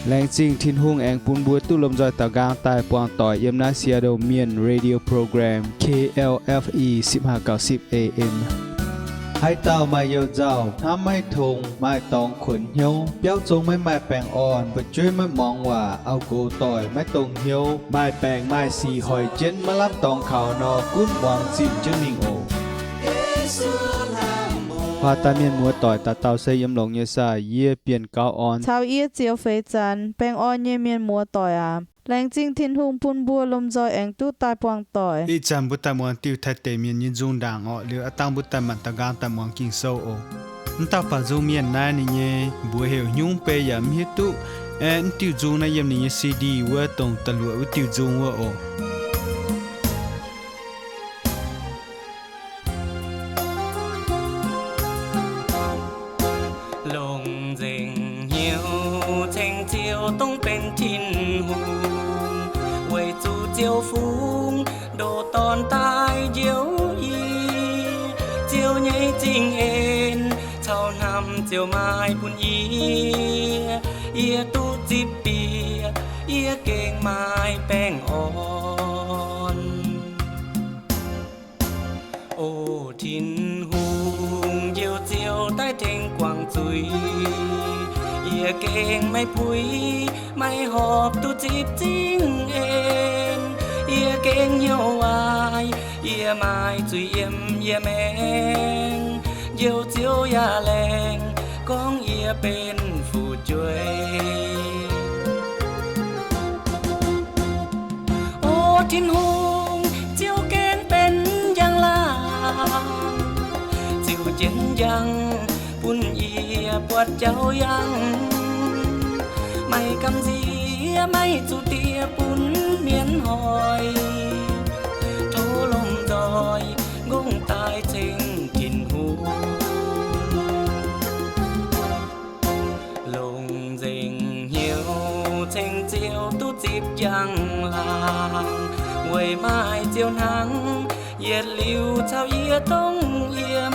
Laengz zingh Tin-Hungh aengx bun mbuo duqv lomh nzoih daux nqaang daaih buangh doic yiem naaiv Seattle Mienh Radio Program, K L F E sipv haa gauh sipv A M. Haaix dauh maaih you-nzauh, hnamv maiv tong, maaih dorngx kuonx hnyouv, biauv zong maiv maaih baengh orn, fu'jueiv maiv muangx waac, auv-gox doic maiv dongh hnyouv, maaih baengc maaih sic hoic jienv maiv lamh dorngx kaux nor, gunv muangx zinh jienv mingh oc. Huaax daaih mienh muoz doic dauh dauh se yiem longx nyei saah? Yie Bienh Gauv Orn caux yie Ziouv Feix Zanx. Baengh orn nyei mienh muoz doic aac, laengz zingh Tin-Hungh bun mbuo lomh nzoih aengx duqv daaih buangh doic. Ih zanc mbuo daaih muangx diuh Taiv deic mienh nyei nzung ndaangc orqc. Liuz aav dangh mbuo daaih manc daux nqaang daaih muangx Ging-Sou oc. Mv dauh baac nzung mienh naaiv ninh nyei mbuox heuc Hnyungv Bei Yaac Mv Hiuv Duqv. Aeqv, mv diuh nzung naaiv yiem ninh nyei C D wuov dongh da'luoqc wuov diuh nzung wuov oc. Longc nzengc hnyouv ceng Ziouv dongh benx Tin-Hungh, weic zuqc Ziouv fungx ndoh Dorn daaih njoux yie. Ziouv nyei zingh en caux hnamv Ziouv maaih bun yie. Yie duqv zipv bieqc, yie gengh maaih baengh orn. O Tin-Hungh, njoux Ziouv daaih tengx guangc zuiz, yie gengh maiv puix, maiv horpc duqv zipv zingh en. Yie gengh hnyouv waaic, yie maaih zuiz yiem yie maengc. Njoux Ziouv yaac laengz gorngv yie benx fu'jueiv. O Tin-Hungh, Ziouv gengh benx njang-laangc, ziux jienv njang bun yie buatc jauv yangh. Maaih gamh nziex maiv zuqc diex bun mienh hoic. Tov lomh nzoih ngongh daaih ceng Tin-Hungh. Longc nzengc hnyouv ceng Ziouv duqv zipv njang-laangc, weic maaih Ziouv hnangv, yietc liuz caux yie dongh yiem.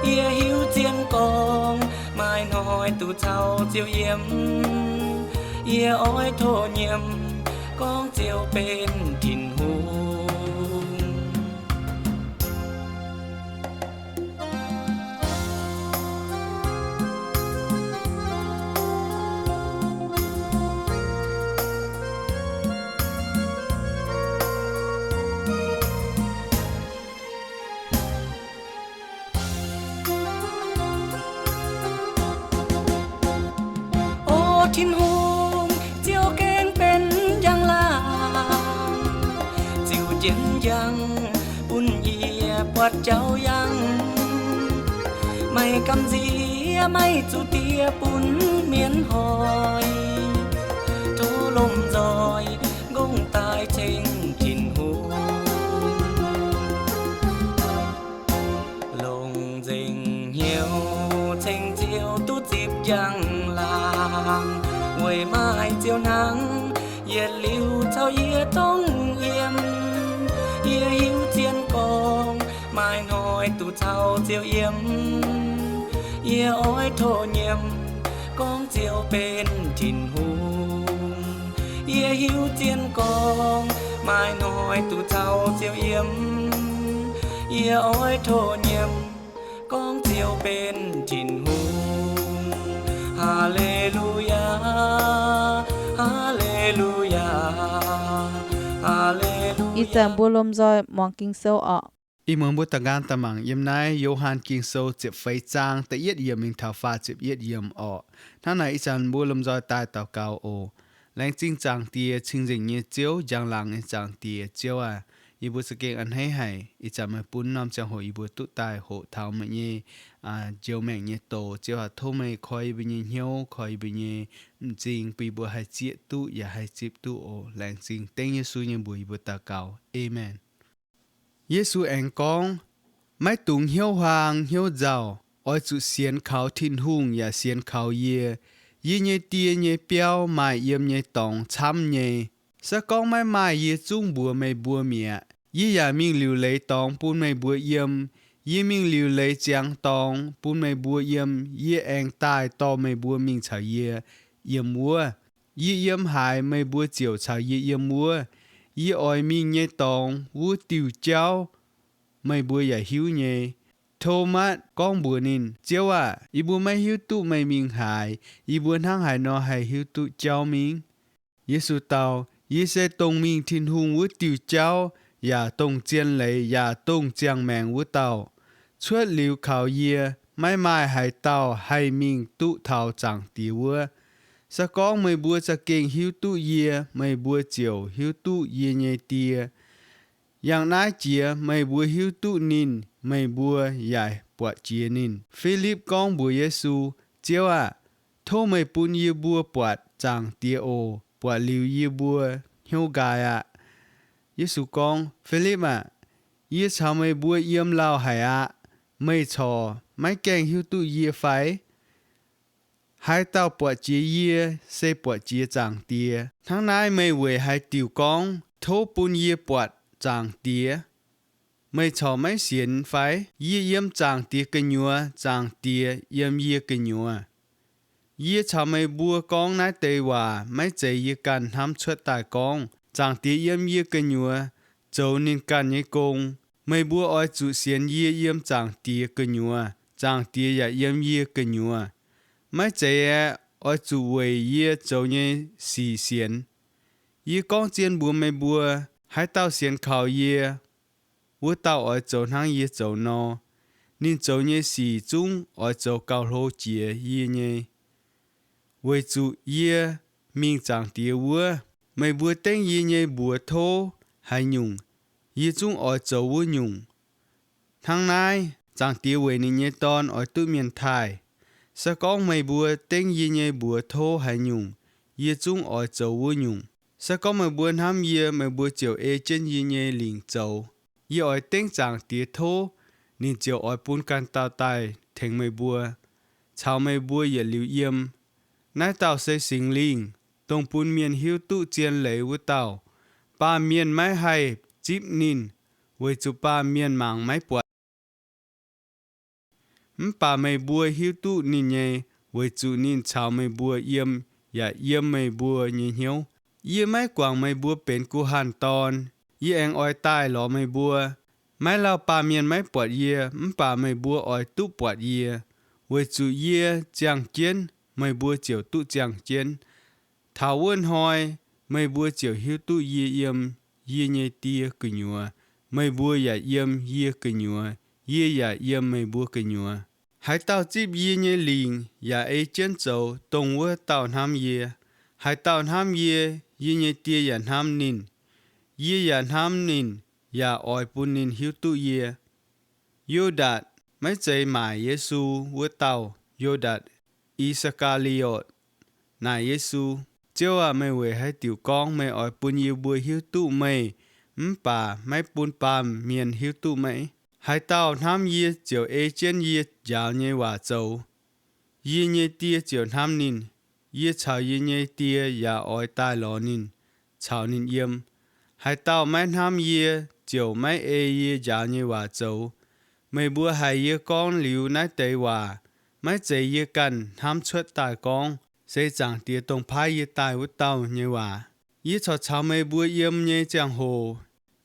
Yie hiuv zien gorngv maaih hnoi duqv caux Ziouv yiem. Yie oix tov nyiemc gorngv Ziouv benx Tin-Hungh. O Tin-Hungh, Ziouv gengh benx njang-laangc, ziux jienv njang bun yie buatc jauv yangh. Maaih gamh nziex maiv zuqc diex bun mienh hoic. Tov lomh nzoih ngongh daaih ceng Tin-Hungh. Longc nzengc hnyouv ceng Ziouv duqv zipv njang-laangc, weic maaih Ziouv hnangv, yietc liuz caux yie dongh yiem. Yie hiuv zien gorngv maaih hnoi duqv caux Ziouv yiem. Yie oix tov nyiemc gorngv Ziouv benx Tin-Hungh. Yie hiuv zien gorngv maaih hnoi duqv caux Ziouv yiem. Yie oix tov nyiemc gorngv Ziouv benx Tin-Hungh. Haa^le^lu^yaa, haa^le^lu^yaa, haa^le^lu^yaa. Ih zanc mbuo lomh nzoih muangx Ging-Sou orqc. Ih muonz mbuo daaih nqaang daaih mangc yiem naaiv Yo^han Ging-Sou ziepc feix zaang da'yietv yiemc mingh taux faah ziepc yietv yiemc orqc. Hnangv naaic ih zanc mbuo lomh nzoih daaih daux gaux oc. Laengz zingh Zaangc Diex, cing-nzengc nyei Ziouv, njang-laangc nyei Zaangc Diex, Ziouv aac, yie mbuo za'gengh a'hneiv haic ih zanc meih bun norm ziangh hoc yie mbuo duqv daaih hoqc taux meih nyei njoux maengc nyei doz. Ziouv aac, tov meih koi yie mbuo nyei hnyouv, koi yie mbuo nyei m'zing, bun yie mbuo haih zieqv duqv yaac haih zipv duqv oc. Laengz zingh dengv Yesu nyei mbuox yie mbuo daux gaux. Aamen. Yesu aengx gorngv, maiv dungx hnyouv huaang hnyouv nzauh. Oix zuqc sienx kaux Tin-Hungh yaac sienx kaux yie. Yie nyei Die nyei biauv maaih yiem nyei dorngx camv nyei. Se gorngv maiv maaih, yie zungv mbuox meih mbuo mi'aqv. Yie yaac mingh liuc leiz dorngx bun meih mbuo yiem. Yie mingh liuc leiz ziangx dorngx bun meih mbuo yiem. Yie aengx daaih dorh meih mbuo mingh caux yie yiem wuov. Yie yiem haaix, meih mbuo ziouc caux yie yiem wuov. Yie oix mingh nyei dorngx wuov diuh jauv meih mbuo yaac hiuv nyei. Tomatv gorngv mbuox ninh, Ziouv aah! Yie mbuo maiv hiuv duqv meih mingh haaix. Yie mbuo hnangv haaix nor haih hiuv duqv jauv mingh? Yesu dau, Yie se dongh mingh Tin-Hungh wuov diuh jauv yaac dongh zien leiz yaac dongh ziangh maengc wuov dauh. Cuotv liuz kaux yie, maiv maaih haaix dauh haih mingh duqv taux Zaangc Diex wuov. Se gorngv meih mbuo za'gengh hiuv duqv yie, meih mbuo ziouc hiuv duqv yie nyei Die. Yangh naaiv jiex meih mbuo hiuv duqv ninh, meih mbuo yaac buatc jiex ninh. Filipv gorngv mbuox Yesu, Ziouv aah! Tov meih bun yie mbuo buatc Zaangc Diex oc. Buatc liuz yie mbuo hnyouv nqaai aqv. Yesu gorngv, Filipv aah! Yie caux meih mbuo yiem lauh haic aqv. Meih corc maiv gaengh hiuv duqv yie fai? Haaix dauh buatc jiex yie se buatc jiex Zaangc Diex. Hnangv naaiv meih weic haaix diuc gorngv, Tov bun yie buatc Zaangc Diex? Meih corc maiv sienx fai? Yie yiem Zaangc Diex gu'nyuoz, Zaangc Diex yiem yie gu'nyuoz. Yie caux meih mbuo gorngv naaiv deix waac maiv zeiz yie ganh hnamv cuotv daaih gorngv. Zaangc Diex yiem yie gu'nyuoz zoux ninh ganh nyei gong. Meih mbuo oix zuqc sienx yie yiem Zaangc Diex gu'nyuoz, Zaangc Diex yaac yiem yie gu'nyuoz. Maiv zeiz aeqv, oix zuqc weic yie zoux nyei sic sienx. Yie gorngv zien mbuox meih mbuo, haaix dauh sienx kaux yie, wuov dauh oix zoux hnangv yie zoux nor. Ninh zoux nyei sic zungv oix zoux gauh hlo jiex yie nyei, weic zuqc yie mingh Zaangc Diex wuov. Meih mbuo dengv yie nyei mbuox tov haaix nyungc, yie zungv oix zoux wuov nyungc. Hnangv naaiv, Zaangc Diex weic ninh nyei Dorn oix duqv mienh taaih. Se gorngv meih mbuo dengv yie nyei mbuox tov haaix nyungc, yie zungv oix zoux wuov nyungc. Se gorngv meih mbuo hnamv yie, meih mbuo ziouc ei jienv yie nyei lingc zoux. Yie oix dengv Zaangc Diex tov, ninh ziouc oix bun ganh dauh daaih tengx meih mbuo, caux meih mbuo yietc liuz yiem. Naaiv dauh se Singx Lingh, dongh bun mienh hiuv duqv zien leiz wuov dauh. Baamh mienh maiv haih zipv ninh, weic zuqc baamh mienh mangc maiv buatc. Mv baac meih mbuo hiuv duqv ninh nyei, weic zuqc ninh caux meih mbuo yiem yaac yiem meih mbuo nyei hnyouv. Yie maiv guangc meih mbuo benx guh hanh dorn. Yie aengx oix daaih lorz meih mbuo. Maiv lauh baamh mienh maiv buatc yie, mv baac meih mbuo oix duqv buatc yie, weic zuqc yie ziangh jienv, meih mbuo ziouc duqv ziangh jienv. Taux wuov hnoi meih mbuo ziouc hiuv duqv yie yiem yie nyei Die gu'nyuoz, meih mbuo yaac yiem yie gu'nyuoz, yie yaac yiem meih mbuo gu'nyuoz. Haaix dauh zipv yie nyei lingc yaac ei jienv zoux, dongh wuov dauh hnamv yie. Haaix dauh hnamv yie, yie nyei Die yaac hnamv ninh. Yie yaac hnamv ninh, yaac oix bun ninh hiuv duqv yie. Yu^ndaatc, maiv zeiz maaic Yesu wuov dauh, Yu^ndaatc I^saa^kaa^li^otc, naaic Yesu, Ziouv aah! Meih weic haaix diuc gorngv meih oix bun yie mbuo hiuv duqv meih, mv baac maiv bun baamh mienh hiuv duqv meih? Haaix dauh hnamv yie ziouc ei jienv yie njaaux nyei waac zoux. Yie nyei Die ziouc hnamv ninh. Yie caux yie nyei Die yaac oix daaih lorz ninh, caux ninh yiem. Haaix dauh maiv hnamv yie ziouc maiv ei yie njaaux nyei waac zoux. Meih mbuo haiz yie gorngv liuz naaiv deix waac, maiv zeiz yie ganh hnamv cuotv daaih gorngv, se Zaangc Diex dongh paaiv yie daaih wuov dauh nyei waac. Yie corc caux meih mbuo yiem nyei ziangh hoc,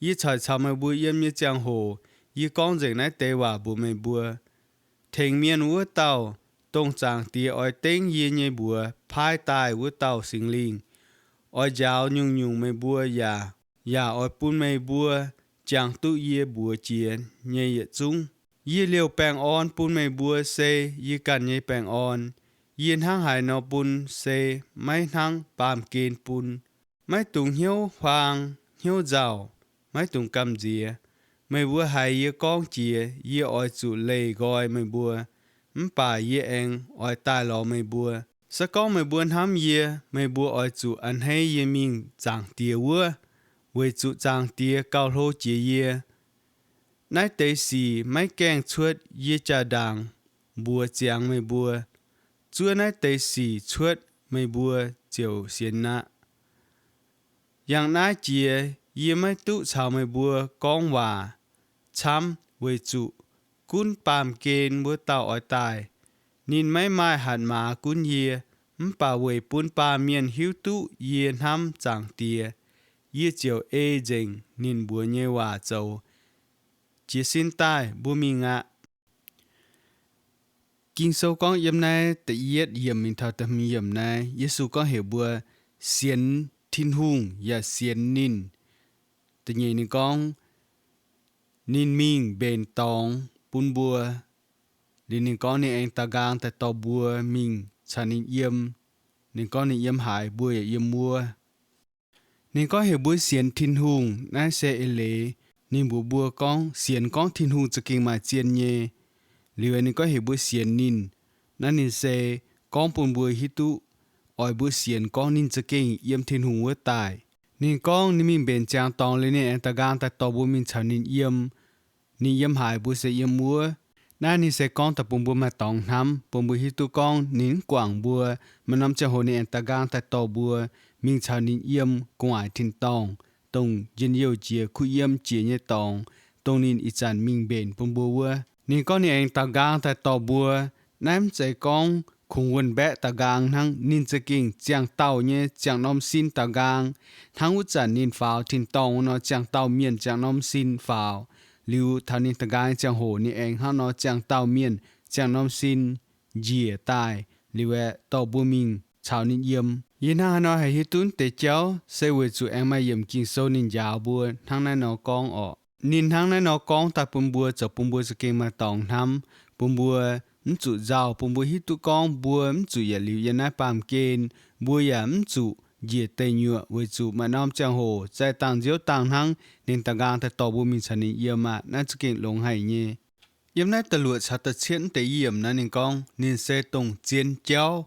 yie corc caux meih mbuo yiem nyei ziangh hoc, yie gorngv nzengc naaiv deix waac mbuox meih mbuo. Tengx Mienh wuov dauh, dongh Zaangc Diex oix dengv yie nyei mbuox paaiv daaih wuov dauh Singx Lingh, oix njaaux nyungc-nyungc meih mbuo yaac, yaac oix bun meih mbuo jangx duqv yie mbuox jiex nyei yietc zungv. Yie liouh baengh orn bun meih mbuo se yie ganh nyei baengh orn. Yie hnangv haaix nor bun se maiv hnangv baamh gen bun. Maiv dungx hnyouv huaang hnyouv nzauh, maiv dungx gamh nziex. Meih mbuo haiz yie gorngv jiex yie oix zuqc leih nqoi meih mbuo, mv baac yie aengx oix daaih lorz meih mbuo. Se gorngv meih mbuo hnamv yie, meih mbuo oix zuqc a'hneiv yie mingh Zaangc Diex wuov, weic zuqc Zaangc Diex gauh hlo jiex yie. Naaiv deix sic maiv gaengh cuotv yie jaa-ndaangc mbuox ziangx meih mbuo. Zuov naaiv deix sic cuotv, meih mbuo ziouc sienx aqv. Yangh naaiv jiex yie maiv duqv caux meih mbuo gorngv waac camv, weic zuqc gunv baamh gen wuov dauh oix daaih. Ninh maiv maaih hatc maaz gunv yie, Mv baac weic bun baamh mienh hiuv duqv yie hnamv Zaangc Diex, yie ziouc ei nzengc ninh mbuox nyei waac zoux. Jiez sin daaih, mbuo mingh aqv. Ging-Sou gorngv yiem naaiv da'yietv yiemc mingh taux da'hmz yiemc naaiv, Yesu gorngv heuc mbuo sienx Tin-Hungh yaac sienx ninh. Da'nyeic ninh gorngv, ninh mingh mbenc dorngx bun mbuo. Liuz ninh gorngv ninh aengx daaux nqaang daaih dorh mbuo mingh caux ninh yiem. Ninh gorngv ninh yiem haaix, mbuo yaac yiem wuov. Ninh gorngv heuc mbuo sienx Tin-Hungh, naaiv se eix leiz ninh mbuox mbuo gorngv sienx gorngv Tin-Hungh za'gengh maaih zien nyei. Liuz ninh gorngv heuc mbuo sienx ninh, naaiv ninh se gorngv bun mbuo hiuv duqv oix mbuo sienx gorngv ninh za'gengh yiem Tin-Hungh wuov daaih. Ninh gorngv ninh mingh mbenc ziangx dorngx liuz ninh aengx daaux nqaang daaih dorh mbuo mingh caux ninh yiem. Ninh yiem haaix, mbuo se yiem wuov. Naaiv ninh se gorngv daaih bun mbuo maaih dorngx hnamv, bun mbuo hiuv duqv gorngv ninh mv guangc mbuo, maaih norm ziangh hoc ninh aengx daaux nqaang daaih dorh mbuo mingh caux ninh yiem gu'nguaaic tin-dorngh, dongh njien-youh jiex kuv yiem jiex nyei dorngx, dongh ninh ih zanc mingh mbenc bun mbuo wuov. Ninh gorngv ninh aengx daaux nqaang daaih dorh mbuo. Naaiv mv zeiz gorngv kungx wuonh mbaeqv daaux nqaang hnangv, ninh za'gengh ziangh dauh nyei ziangh norm sin daaux nqaang, hnangv wuov zanc ninh faaux tin-dorngh wuov nor, ziangh dauh mienh ziangh norm sin faaux. Liuz taux ninh daaux nqaang nyei ziangh hoc ninh aengx hnangv nor ziangh dauh mienh ziangh norm sin njiec daaih, liuz aeqv, dorh mbuo mingh caux ninh yiem. Yie hnangv haaix nor haih hiuv duqv deix jauv, se weic zuqc aengx maaih yiemc Ging-Sou ninh njaaux mbuo hnangv naaiv nor gorngv orqc. Ninh hnangv naaiv nor gorngv daaih bun mbuo zoux bun mbuo za'gengh maaih dorngx hnamv, bun mbuo mv zuqc nzauh, bun mbuo hiuv duqv gorngv mbuo mv zuqc yietc liuz yiem naaiv baamh gen, mbuo yaac mv zuqc njiec deic nyuoqc, weic zuqc maaih norm ziangh hoc zai dangh nziouv dangh hnangv ninh daaux nqaang daaih dorh mbuo mingh caux ninh yiem aqv. Naaiv za'gengh longx haic nyei. Yiem naaiv da'luoqc caux da'cietv deix yiemc naaiv ninh gorngv ninh se dongh zien jauv.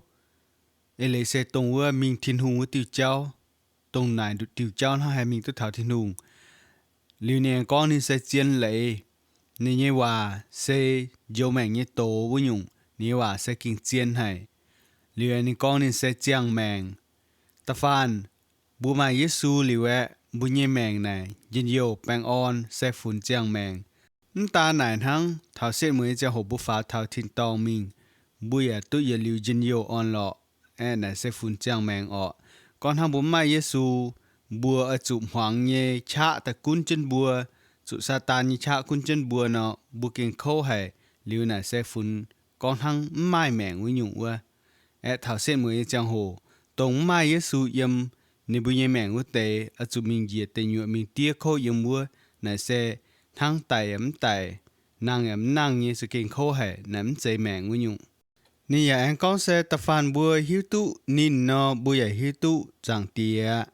Eix leiz se dongh wuov mingh Tin-Hungh wuov diuh jauv, dongh naaic nduqc diuh jauv hnangv haih mingh duqv taux Tin-Hungh. Liuz ninh aengx gorngv ninh se zien leiz. Ninh nyei waac se njoux maengc nyei doz wuov nyungc. Ninh nyei waac se gengh zien haic. Liuz ninh gorngv ninh se ziangh maengc. Da'faanh mbuo maaih Yesu liuz aeqv, mbuo nyei maengc naaic njien-youh baengh orn se funx ziangh maengc. Mv daan naaic hnangv, taux setv mueiz nyei ziangh hoc mbuo faaux taux tin-dorngh mingh, mbuo yaac duqv yietc liuz njien-youh orn lorqc. Aeqv, naaic se funx ziangh maengc orqc. Gorngv hnangv mbuo mv maaih Yesu, mbuo oix zuqc hmuangx nyei qaqv daaih gunv jienv mbuo, zuqc Saadaan nyei qaqv gunv jienv mbuo nor, mbuo gengh kouv haic. Liuz naaic se funx gorngv hnangv mv maaih maengc wuov nyungc wuov. Aeqv, taux setv mueiz nyei ziangh hoc, dongh mv maaih Yesu yiem ninh mbuo nyei maengc wuov deix, oix zuqc mingh njiec deic nyuoqc mingh diev kouv yiem wuov. Naaic se hnangv daic yaac mv daic, nangh yaac mv nangh nyei, za'gengh kouv haic. Naaic mv zeiz maengc wuov nyungc. Ninh yaac aengx gorngv se da'faanh mbuo hiuv duqv ninh nor, mbuo yaac hiuv duqv Zaangc Diex aqv.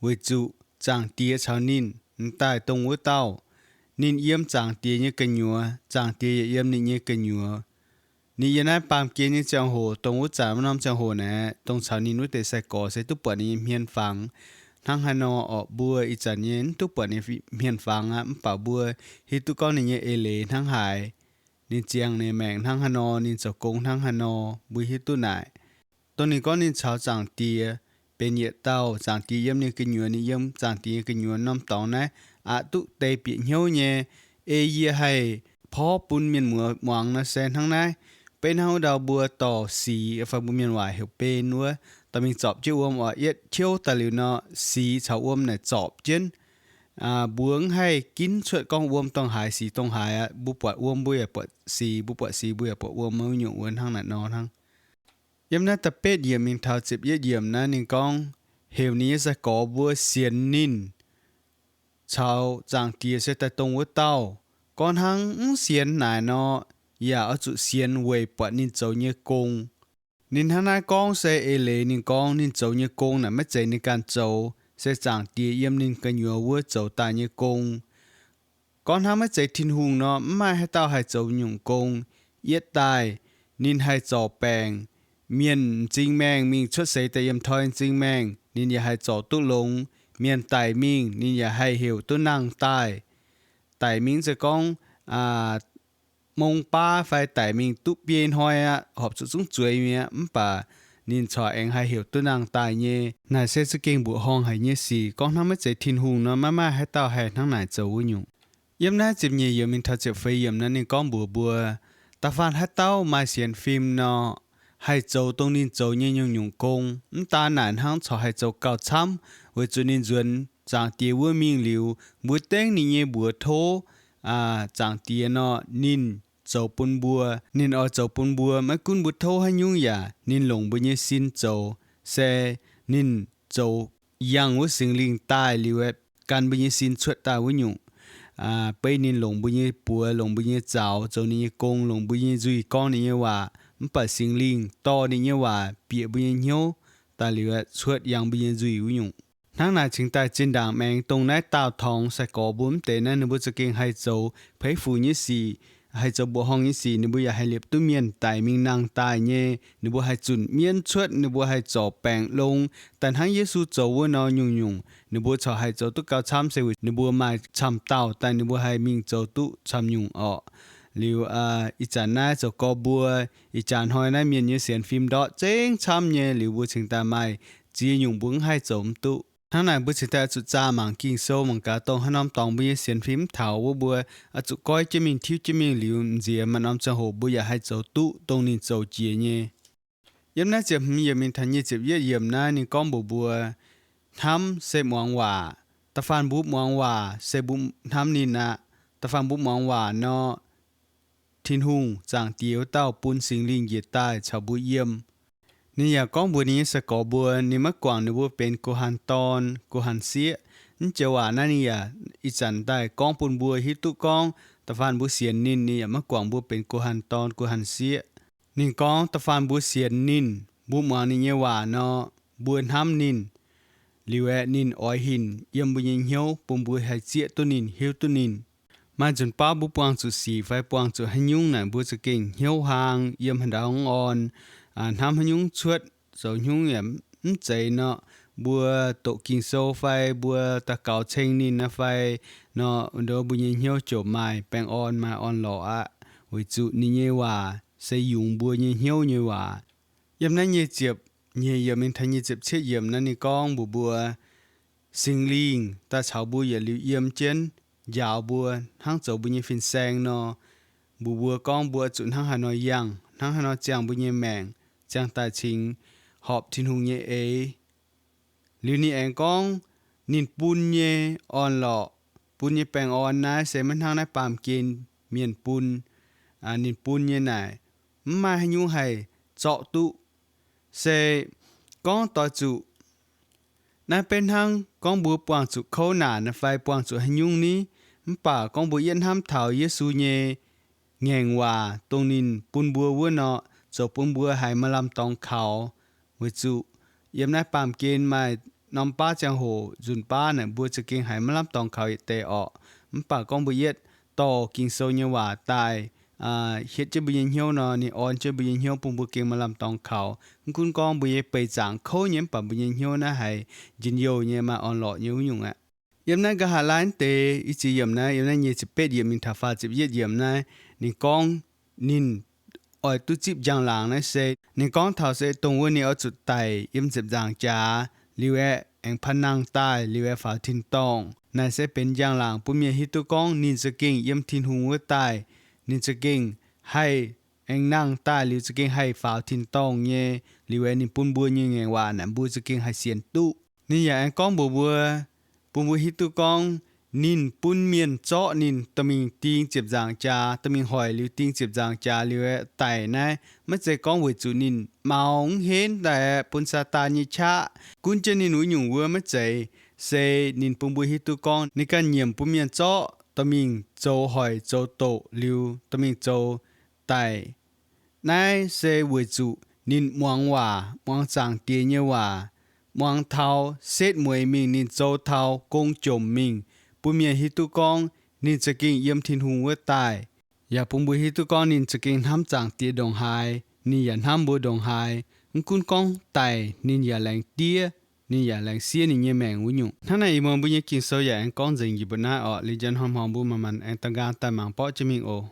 Weic zuqc Zaangc Diex caux ninh m'daaih dongh wuov dauh. Ninh yiem Zaangc Diex nyei gu'nyuoz, Zaangc Diex yaac yiem ninh nyei gu'nyuoz. Ninh yiem naaiv baamh gen nyei ziangh hoc, dongh wuov zanc wuov norm ziangh hoc naaic, dongh caux ninh wuov deix sai-gorx se duqv buatc ninh nyei hmien fangx. Hnangv haaix nor orqc, mbuo ih zanc nyei mv duqv buatc ninh hmien fangx aqv, mv baac mbuo hiuv duqv gorngv ninh nyei eix leiz hnangv haaix. Ninh ziangh ninh maengc hnangv haaix nor, ninh zoux gong hnangv haaix nor, mbuo hiuv duqv naaic. Dongh ninh gorngv ninh caux Zaangc Diex benx yietc dauh, Zaangc Diex yiem ninh gu'nyuoz, ninh yiem Zaangc Diex nyei gu'nyuoz, norm dorngx naaiv aqc duqv deix bieqc hnyouv nyei. Ei yie haih porv bun mienh muoz muangx nor se hnangv naaiv. Beiv hnangv wuov ndau mbuo dorh six fai mbuo mienh waac heuc ben wuov, dorh mingh zorpc jienv wuom oc, yietv tiouv daaih liuz nor, six caux wuom naaic zorpc jienv. Mbuo mv haih ginv cuotv gorngv wuom dongh haaix, six dongh haaix aqv. Mbuo buatc wuom mbuo yaac buatc six, mbuo buatc six mbuo yaac buatc wuom, wuov nyungc wuov hnangv naaic nor hnangv. Yiem naaiv da'betv yiemc mingh taux ziepc yietv yiemc naaiv ninh gorngv, heuc ninh nyei sai-gorx mbuo sienx ninh caux Zaangc Diex se daaih dongh wuov dauh. Gorngv hnangv mv sienx naaic nor, yaac oix zuqc sienx weic buatc ninh zoux nyei gong. Ninh hnangv naaiv gorngv se eix leiz ninh gorngv ninh zoux nyei gong naaic maiv zeiz ninh ganh zoux, se Zaangc Diex yiem ninh gu'nyuoz wuov zoux daaih nyei gong. Gorngv hnangv maiv zeiz Tin-Hungh nor, mv maaih haaix dauh haih zoux nyungc gong. Yietv daaih ninh haih zorc baengc. Mienh m'zing maengh mingh cuotv seix daaih yiem toi m'zing maengh, ninh yaac haih zorc duqv longx. Mienh daic mingh, ninh yaac haih heuc duqv nangh daaih. Daic mingh se gorngv mong baav fai daic mingh duqv biei hnoi aqv, horpc zuqc zungv zueiz mi'aqv, mv baac ninh corc aengx haih heuc duqv nangh daaih nyei. Naaic se za'gengh mbuoqc horngh haic nyei sic. Gorngv hnangv maiv zeiz Tin-Hungh nor, maiv maaih haaix dauh haih hnangv naaic zoux wuov nyungc. Yiem naaiv ziepc nyeic yiemc mingh taux ziepc feix yiemc naaiv ninh gorngv mbuox mbuo, da'faanh haaix dauh maaih sienx fim nor, haih zoux dongh ninh zoux nyei nyungc-nyungc gong. Mv daan naaic hnangv, corc haih zoux gauh camv, weic zuqc ninh nzuonx Zaangc Diex wuov mingh liuz, mbuo dengv ninh nyei mbuox tov Zaangc Diex nor, ninh zoux bun mbuo. Ninh oix zoux bun mbuo, maiv gunv mbuo tov haaix nyungc yaac ninh longc mbuo nyei sin zoux, se ninh zoux yangh wuov Singx Lingh daaih liuz aeqv, gan mbuo nyei sin cuotv daaih wuov nyungc. Beiv ninh longc mbuo nyei buoz, longc mbuo nyei zaux zoux ninh nyei gong, longc mbuo nyei nzuih gorngv ninh nyei waac, mv baac Singx Lingh dorh ninh nyei waac bieqc mbuo nyei hnyouv daaih liuz aeqv, cuotv yangh mbuo nyei nzuih wuov nyungc. Hnangv naaic cingx daaih zinh ndaangc maengx dongh naaiv daauh torngx sai-gorx mbuo mv deix naaiv, ninh mbuo za'gengh haih zoux peix fuc nyei sic, haih zoux mbuoqc horngh nyei sic, ninh mbuo yaac haih liepc duqv mienh daic mingh nangh daaih nyei, ninh mbuo haih zunc mienv cuotv, ninh mbuo haih zorc baengc longx, daaih hnangv Yesu zoux wuov nor nyungc-nyungc. Ninh mbuo corc haih zoux duqv gauh camv se weic ninh mbuo maaih camv dauh daaih ninh mbuo haih mingh zoux duqv camv nyungc orqc. Liuz ih zanc naaiv zoux gorx mbuo, ih jaax hnoi naaiv mienh nyei sienx fim ndortv zengv camv nyei, liuz mbuo cingx daaih maaih ziex nyungc mbuo mv haih zoux mv duqv. Hnangv naaic mbuo cingx daaih oix zuqc zaah mangc Ging-Sou mangc gaax dongh haaix norm dorngx mbuo nyei sienx fim mv taux wuov, mbuo oix zuqc goiv jienv mingh tiuv jienv mingh liuz nziex maaih norm ziangh hoc mbuo yaac haih zoux duqv dongh ninh zoux jiex nyei. Yiem naaiv ziepc hmz yiemc mingh taux nyic ziepc yietv yiemc naaiv ninh gorngv mbuox mbuo, hnamv se muangx waac. Da'faanh mbuo muangx waac se mbuo hnamv ninh aqv. Da'faanh mbuo muangx waac nor, Tin-Hungh Zaangc Diex wuov dauh bun Singx Lingh njiec daaih caux mbuo yiem. Ninh yaac gorngv mbuox ninh nyei sai-gorx mbuo ninh maiv guangc ninh mbuo benx guh hanh dorn, guh hanh sieqv. Mv joux waac naaiv ninh yaac ih zanc daaih gorngv bun mbuo hiuv duqv gorngv da'faanh mbuo sienx ninh, ninh yaac maiv guangc mbuo benx guh hanh dorn, guh hanh sieqv. Ninh gorngv da'faanh mbuo sienx ninh, mbuo muangx ninh nyei waac nor, mbuo hnamv ninh, liuz aeqv, ninh oix hinc yiem mbuo nyei hnyouv bun mbuo haih zieqv duqv ninh, hiuv duqv ninh. Maaih nzunc baav mbuo buangh zuqc sic fai buangh zuqc haaix nyungc naaic mbuo za'gengh hnyouv hlang yiem haaix ndau mv orn. Hnamv haaix nyungc cuotv, zoux haaix nyungc yaac mv zeiz nor, mbuo doqc Ging-Sou fai mbuo daux gaux ceng ninh naaiv fai nor, ndo mbuo nyei hnyouv ziouc maaih baengh orn, maaih orn-lorqc aqv, weic zuqc ninh nyei waac se yungz mbuo nyei hnyouv nyei waac. Yiem naaiv nyic ziepc nyeic yiemc mingh taux nyic ziepc cietv yiemc naaiv ninh gorngv mbuox mbuo, Singx Lingh daaih caux mbuo yietc liuz yiem jienv, njaaux mbuo hnangv zoux mbuo nyei fin-saeng nor, mbuox mbuo gorngv mbuo zuqc hnangv haaix nor yangh, hnangv haaix nor ziangh mbuo nyei maengc, ziangh daaih cingx horpc Tin-Hungh nyei eix. Liuz ninh aengx gorngv, ninh bun nyei orn-lorqc, bun nyei baengh orn naaiv se maiv hnangv naaiv baamh gen mienh bun. Ninh bun nyei naaic, mv maaih haaix nyungc haih zorqv duqv. Se gorngv doix zuqc naaiv beiv hnangv gorngv mbuo buangh zuqc kouv naanc fai buangh zuqc haaix nyungc ni, mv baac gorngv mbuo yietv hnamv taux Yesu nyei ngaengc waac dongh ninh bun mbuo wuov nor, zoux bun mbuo haiz maaih lamh dorngx kaux. Weic zuqc yiem naaiv baamh gen maaih norm baav ziangh hoc nzunc baav naaic mbuo za'gengh haiz maiv lamh dorngx kaux yietc deix orqc. Mv baac gorngv mbuo yietv dorh Ging-Sou nyei waac daaih hietv jienv mbuo nyei hnyouv nor, ninh orn jienv mbuo nyei hnyouv bun mbuo gengh maaih lamh dorngx kaux. Mv gunv gorngv mbuo nyei beic zaangc kouv nyei, mv baac mbuo nyei hnyouv naaiv haiz njien-youh nyei, maaih orn-lorqc nyei wuov nyungc aqv. Yiem naaiv nqa'haav laai mv deix i ziex yiemc naaiv, yiem naaiv nyic ziepc betv yiemc mingh taux faah ziepc yietv yiemc naaiv, ninh gorngv ninh oix duqv zipv njang-laangc naaiv se, ninh gorngv taux se dongh wuov ninh oix zuqc daic yiem ziepc nzaangc jaax, liuz aeqv, aengx panh nangh daaih, liuz aeqv, faaux tin-dorngh. Naaic se benx njang-laangc bun mienh hiuv duqv gorngv ninh za'gengh yiem Tin-Hungh wuov daaih. Ninh za'gengh haih aengx nangh daaih, liuz za'gengh haih faaux tin-dorngh nyei. Liuz aeqv, ninh bun mbuo nyei ngaengc waac naaic mbuo za'gengh haih sienx duqv. Ninh yaac aengx gorngv mbuox mbuo, bun mbuo hiuv duqv gorngv ninh bun mienh zorqv ninh dorh mingh ding ziepc nzaangc jaax, dorh mingh hoic liuz ding ziepc nzaangc jaax liuz aeqv, daic naaiv maiv zeiz gorngv weic zuqc ninh maux mv henv daaih aeqv, bun Saadaan nyei qaqv gunv jienv ninh wuov nyungc wuov, maiv zeiz. Se ninh bun mbuo hiuv duqv gorngv ninh ganh nyiemc bun mienh zorqv dorh mingh zoux hoic zoux doqc liuz dorh mingh zoux daic. Naaiv se weic zuqc ninh muangx waac, muangx Zaangc Diex nyei waac, muangx taux setv mueiz mingh, ninh zoux taux gong jomc mingh, bun mienh hiuv duqv gorngv ninh za'gengh yiem Tin-Hungh wuov daaih. Yaac bun mbuo hiuv duqv gorngv ninh za'gengh hnamv Zaangc Diex ndongc haaix, ninh yaac hnamv mbuo ndongc haaix. Mv gunv gorngv daic ninh yaac laengz diev, ninh yaac laengz siev ninh nyei maengc wuov nyungc. Hnangv naaic ih muonz mbuo nyei Ging-Sou yaac aengx gorngv nzengc njiec mbuo naaiv orqc. Liuz njang hnoi-hmong mbuo manc-manc aengx da'nqaang daaih mangc borqv jienv mingh oc.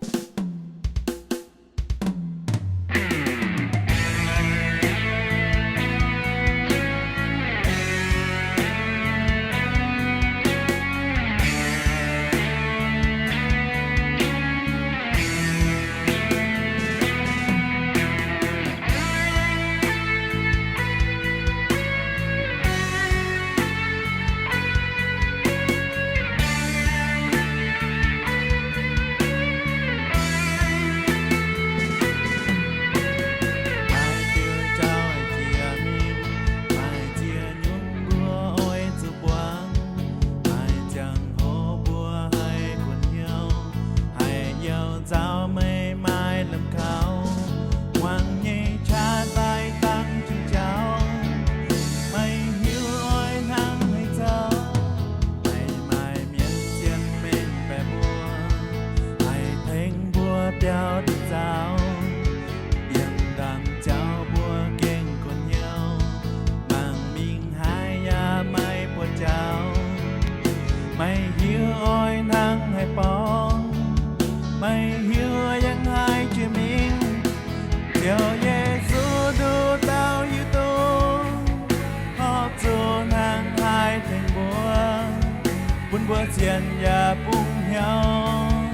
sienx yaac bun hnyouv,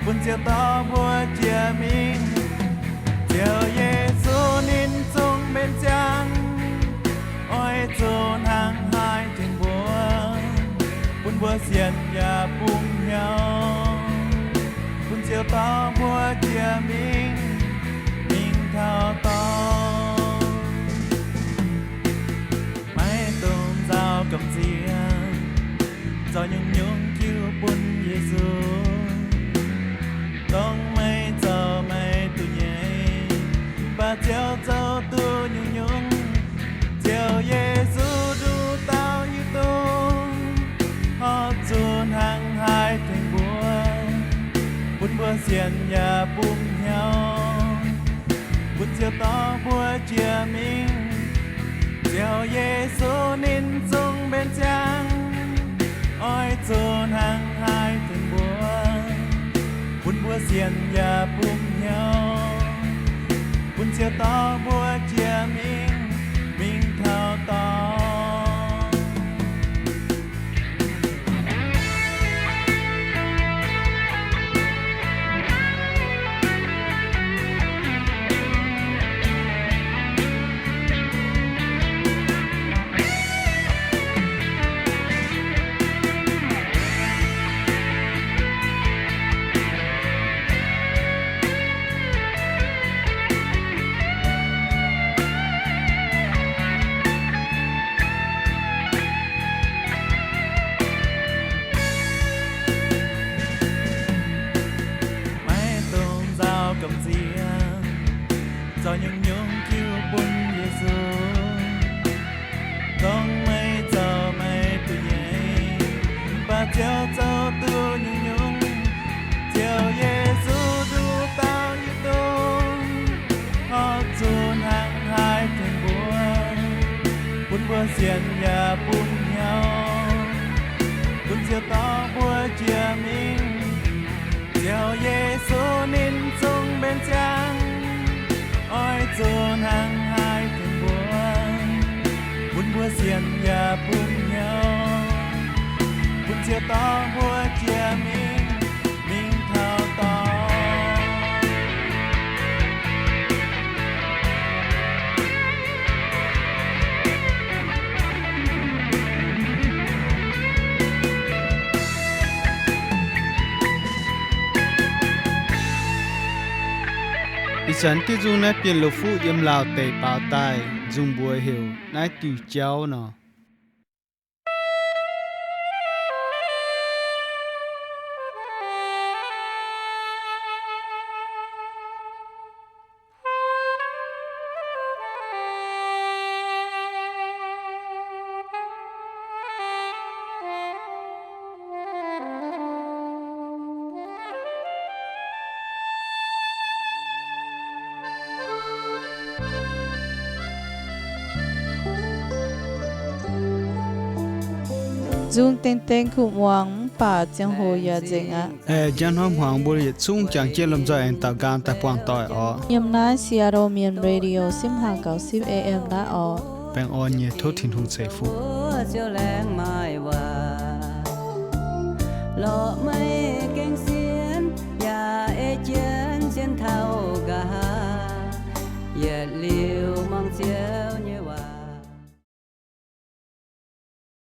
bun Ziouv dorh mbuo jiex mingh. Ziouv Yesu ninh zungv mbenc ziangx, oix zuqc hnangv haaix tengx mbuo, bun mbuo sienx yaac bun hnyouv, bun Ziouv dorh mbuo jiex mingh, mingh taux dorngx. Maiv dungx nzauh gamh nziex, zoux nyungc-nyungc jiu bun Yesu. Dongh meih zoux meih duqv nyei, mv baac Ziouv zoux duqv nyungc-nyungc. Ziouv Yesu nduqc dauh yiuc dungz, horpc zuqc hnangv haaix tengx mbuo, bun mbuo sienx yaac bun hnyouv, bun Ziouv dorh mbuo jiex mingh. Ziouv Yesu ninh zungv mbenc ziangx, oix zuqc hnangv haaix tengx mbuo, bun mbuo sienx yaac bun hnyouv, bun Ziouv dorh mbuo jiex mingh, mingh taux dorngx. Maiv dungx nzauh gamh nziex, zoux nyungc-nyungc jiu bun Yesu. Dongh meih zoux meih duqv nyei, mv baac Ziouv zoux duqv nyungc-nyungc. Ziouv Yesu nduqc dauh yiuc dungz, horpc zuqc hnangv haaix tengx mbuo, bun mbuo sienx yaac bun hnyouv, bun Ziouv dorh mbuo jiex mingh. Ziouv Yesu ninh zungv mbenc ziangx, oix zuqc hnangv haaix tengx mbuo, bun mbuo sienx yaac bun hnyouv, bun Ziouv dorh mbuo jiex mingh, mingh taux dorngx. Ih zanc diuh nzung naaiv Bienh La'fuqv yiem Laauh deic-baaix daaih, nzung mbuox heuc Naaiv Diuh Jauv nor. Nzung dengh dengh kuv muangx mv baac ziangh hoc yaac nzengc aqv. Aengx njang hnoi hmuangx mbuo yietc zungv jangx jienv lomh nzoih aengx daaux nqaang daaih buangh doic oc. Yiem naaiv Seattle Mien Radio sipv hnangv gauh sipv A M naaiv oc. Baengh orn nyei, tov Tin-Hungh ceix fuqv. Ziouv laengz maaih waac lorqc, meih gengh sienx yaac ei jienv sienx taux nqa'haav. Yietc liuz